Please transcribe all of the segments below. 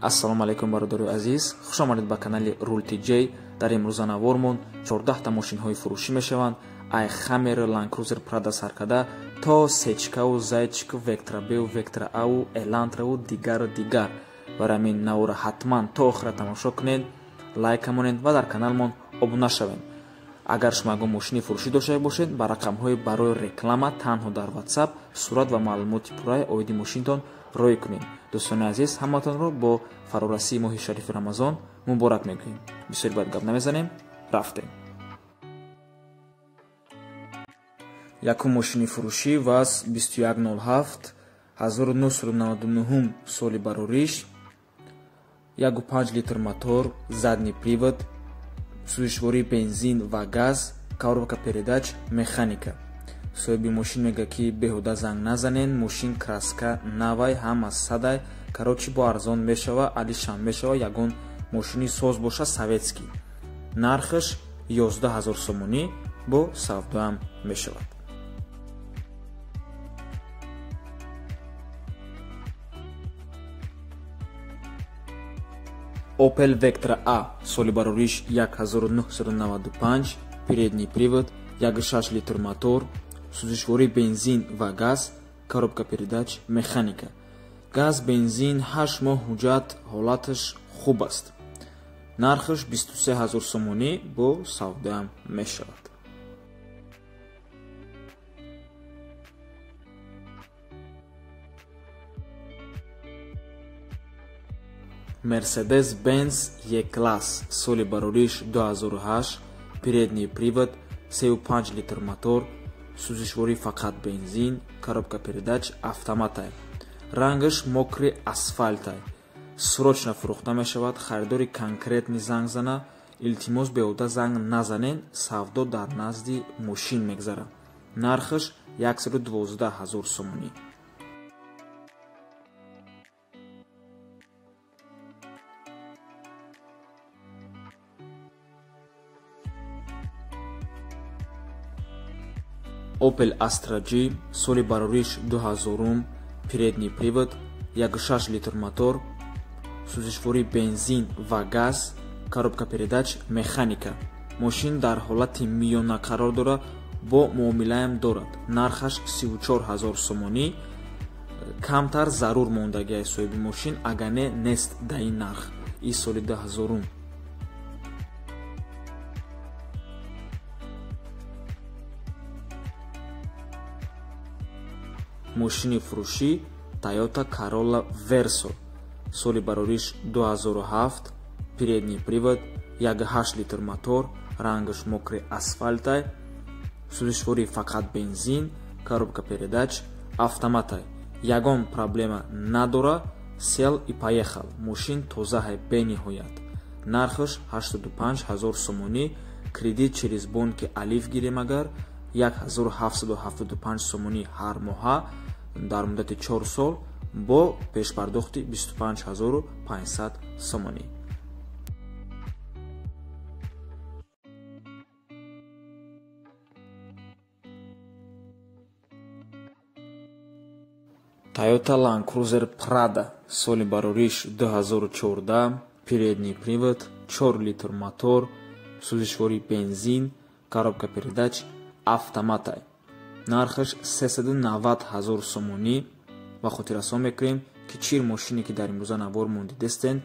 Ассалому алайкум бародарои азиз, хуш омадед ба канали Рул TJ. Дар имрӯза навормон 14 та мошинҳои фурӯшӣ мешаванд. Ай Хаммер, Land Cruiser, Prado саркада то Сечкау, Зайчик, Вектра Б, Вектра А, Элантраву дигару дигар. Барои ҳамин навора ҳатман то охира тамошо кунед, лайк монед ва дар каналмон обуна шавед. Агар шумо ягон мошини фурӯшӣ дошта бошед, ба рақамҳои барои реклама танҳо дар WhatsApp сурат ва маълумоти пурраи оиди мошинтон рой кунед. Дӯстони азиз, ҳаматонро бо фарорасии моҳи шарифи Рамазон муборак мегӯем. Бисёр бад гап намезанем, рафтем. Якум мошини фурӯшӣ ВАЗ 2107 1999 соли барориш, 1,5 литр мотор, задний привод, сӯзишвории бензин ва газ, коробка передач, механика. Соҳиби мошин мега ки беҳуда занг назанен, мошин краска навай, ҳама садай, короче бо арзон мешава, алишам мешава, ягон мошини соз боша советский. Нархаш 11 000 сомонӣ бо савдоам мешавад. Opel Vectra A соли барориш 1995, передний привод, 1,6 литр мотор, сӯзишвории бензин ва газ, коробка передач, механика. Газ, бензин, 8 моҳ ҳуҷҷат, ҳолаташ хуб аст. Нархаш 23 000 сомонӣ бо савдоам мешавад. Mercedes-Benz E-Class соли барориш 2008, передний привод, 3,5 литр мотор, сӯзишвории фақат бензин, коробка передач, автоматай. Рангаш мокри асфальтай. Срочно фурӯхта мешавад, харидори конкретни занг зана, илтимос беҳуда занг назанен, савдо дар назди мошин мегзара. Нархаш 112 000 сомонӣ. Opel Astra G соли барориш 2000, передний привод, 1,6 литр мотор, сӯзишвории бензин ва газ, коробка передач, механика. Мошин дар ҳолати миёна қарор дорад, бо муомилаам дорад. Нархаш 34 000 сомонӣ, камтар зарур мондагиаи соҳиби мошин, агар не нест дар ин нарх. И соли 2000. Мошини фурӯшӣ Toyota Corolla Verso соли барориш 2007, передний привод, 1,8 литр мотор, рангаш мокри асфальтай, сӯзишвории фақат бензин, коробка передач, автоматай. Ягон проблема надора, сел и поехал. Мошин тозаҳай бениҳоят. Нархаш 85 000 сомонӣ, кредит через бонки Алиф гирем агар 1775 сомонӣ ҳар моҳа дар муддати 4 сол бо пешпардохти 25 500 сомонӣ. Toyota Land Cruiser Prado соли барориш 2014, передний привод, 4 литр мотор, сӯзишвории бензин, коробка передач, автоматай. Нархаш 390 000 сомонӣ. Ва хотиррасон мекунем ки чил мошине ки дар имрӯза навор мондидестен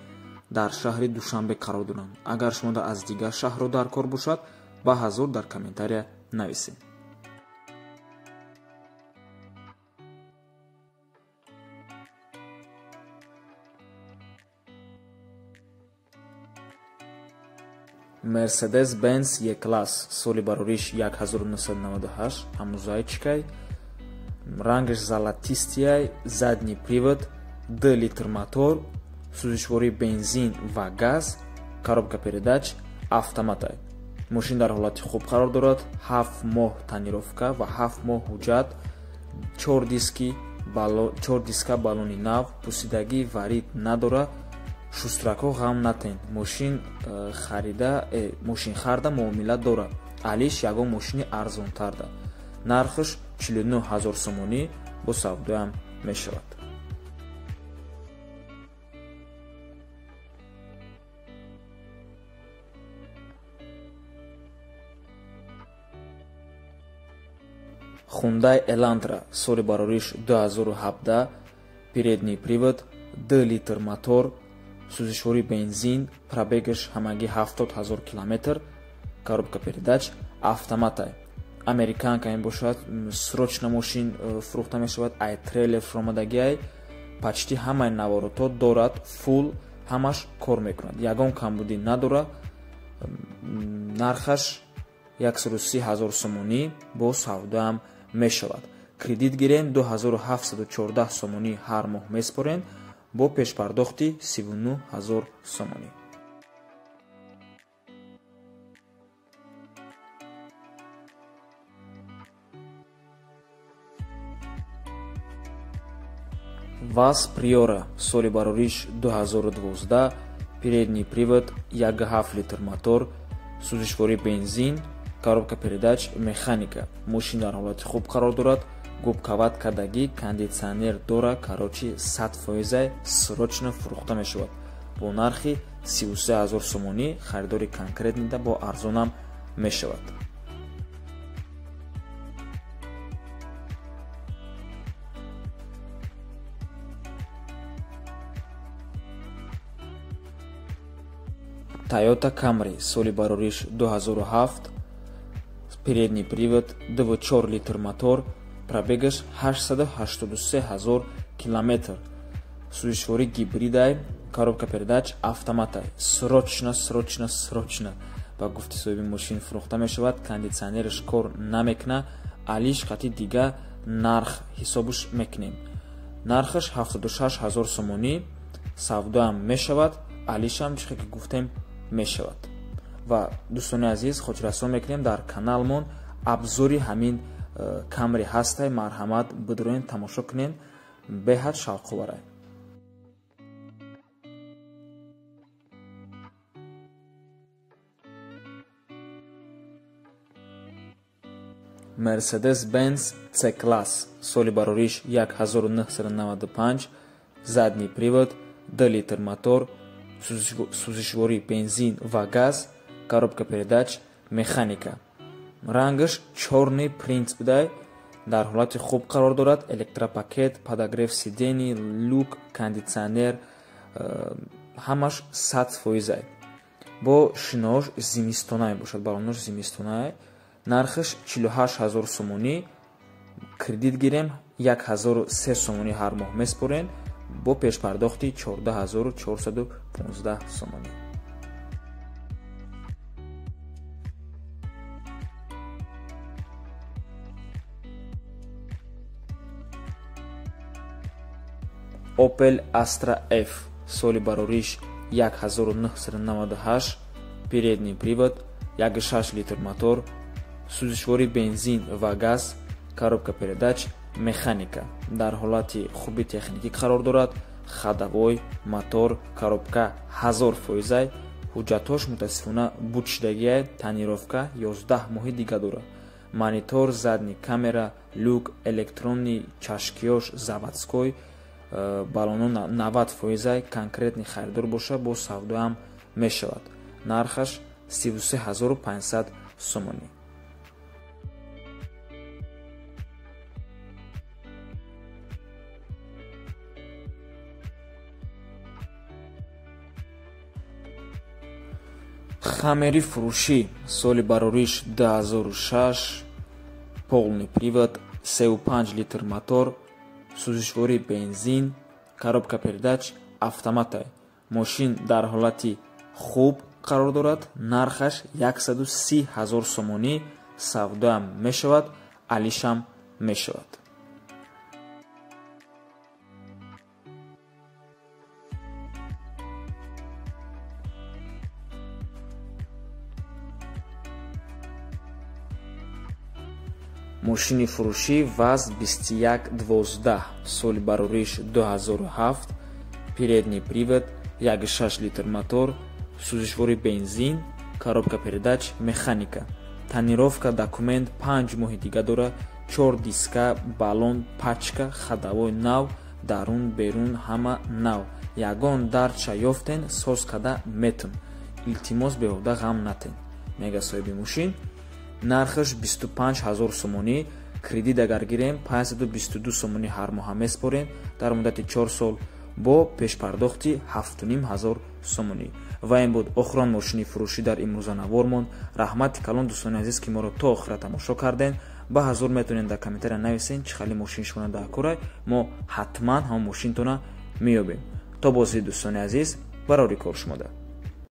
дар шаҳри Душанбе қарор доранд. Агар шумо аз дигар шаҳрҳо дар кор бошад, ба ҳазур дар комментария нависед. Mercedes-Benz E-Class соли барориш 1998, ҳамун зайчикай, рангаш золотистияй, задний привод, 2 литр мотор, сӯзишвории бензин ва газ, коробка передач, автоматай. Мошин дар ҳолати хуб қарор дорад, 7 моҳ тонировка ва 7 моҳ ҳуҷҷат, 4 диска баллони нав, пусидагӣ варид надорад. Шустракҳо ғам натен. Мошин харида, мошин харда муомила дорад. Алиш ягон мошини арзонтарда. Нархаш 49 000 сомонӣ бо савдоам мешавад. Hyundai Elantra соли барориш 2017, передний привод, 2 литр мотор, сӯзишвории бензин, пробегаш ҳамагӣ 70 000 километр, коробка передач автоматай. Американка ин бошад, срочно мошин фурӯхта мешавад, ай трейлер фуромадагиай, почти ҳамаи наворото дорад, фул ҳамаш кор мекунад, ягон камбудӣ надорад. Нархаш 130 000 сомонӣ, бо савдоам мешавад. Кредит гирем 2714 сомонӣ ҳар моҳ меспорем бо пешпардохти 39 000 сомонӣ. ВАЗ Приора соли барориш 2012, передний привод, 1,7 литр мотор, сӯзишвории бензин, коробка передач механика. Мошин дар ҳолати хуб қарор дорад, губкават кардагӣ, кондитсионер дора, короче 100% срочно фурӯхта мешавад бо нархи 33 000 сомонӣ. Харидори конкретнида бо арзонам мешавад. Toyota Camry соли барориш 2007, передний привод, 2,4 литр мотор, пробегаш 883 000 километр, сӯзишвории гибридай, коробка передач автоматай. Срочно, срочно, срочно ба гуфти соҳиби мошин фурӯхта мешавад, кондитсионераш кор намекуна, алиш қати дига нарх ҳисобш мекунем. Нархаш 76 000 сомонӣ, савдоам мешавад, алишам чихе ки гуфтем мешавад. Ва дӯстони азиз, хотиррасон мекунем, дар каналмон абзори ҳамин Камри ҳастай, марҳамат бидроен тамошо кунен, беҳад шавқоварай. Mercedes-Benz C-Class соли барориш 1995, задний привод, 2 литр мотор, сӯзишвории бензин ва газ, коробка передач механика. Рангаш чёрный принц будай, дар ҳолати хуб қарор дорад, электропакет, подогрев сидений, люк, кондитсионер, ҳамаш 100%. Бо шинош зимистонае бошад, балонош зимистонае. Нархаш 48 000 сомонӣ, кредит гирем 1003 сомонӣ ҳар моҳ меспорем бо пешпардохти 14415 сомонӣ. Opel Astra F соли барориш 1998, передний привод, 1,6 литр мотор, сӯзишвории бензин ва газ, коробка передач механика. Дар ҳолати хуби техникӣ қарор дорад, ходовой, мотор, коробка 1000%, ҳуҷҷатҳош мутаассифона буд шудагиай, тонировка 11 моҳи дига дорад. Монитор, задний камера, люк, электронный чашкиёш заводской, балоно 90%, конкретный харидор боша бо савдоам мешавад. Нархаш 33 500 сомонӣ. Хаммери фурӯшӣ соли барориш 2006, полный привод, 3,5 литр мотор, сӯзишвории бензин, коробка передач автоматай. Мошин дар ҳолати хуб қарор дорад, нархаш 130 000 сомонӣ, савдоам мешавад, алишам мешавад. Мошини фурӯшӣ ВАЗ 2112 соли барориш 2007, передний привод, 1,6 литр мотор, сӯзишвории бензин, коробка передач механика. Тонировка документ 5 моҳи дига дора, 4 диска, баллон, пачка, ходовой нав, дарун берун ҳама нав. Ягон дардша ёфтен, соз када метун. Илтимос беҳуда ғам натен, мега соҳиби мошин. Нархаш 25 000 сомонӣ, Кредит агар гирем, 522 сомонӣ ҳар моҳа меспорем дар муддати 4 сол бо пешпардохти 7500 сомонӣ. Ва ин буд охирон мошини фурӯшӣ дар имрӯза навормон. Раҳмати калон, дӯстони азиз, ки моро то охира тамошо кардем. Ба ҳазур метавонед дар комментария нависен, чӣ хали мошини шумо дар корай, мо ҳатман ҳамон мошинтона меёбем. То боздид, дӯстони азиз, барори кор шумода.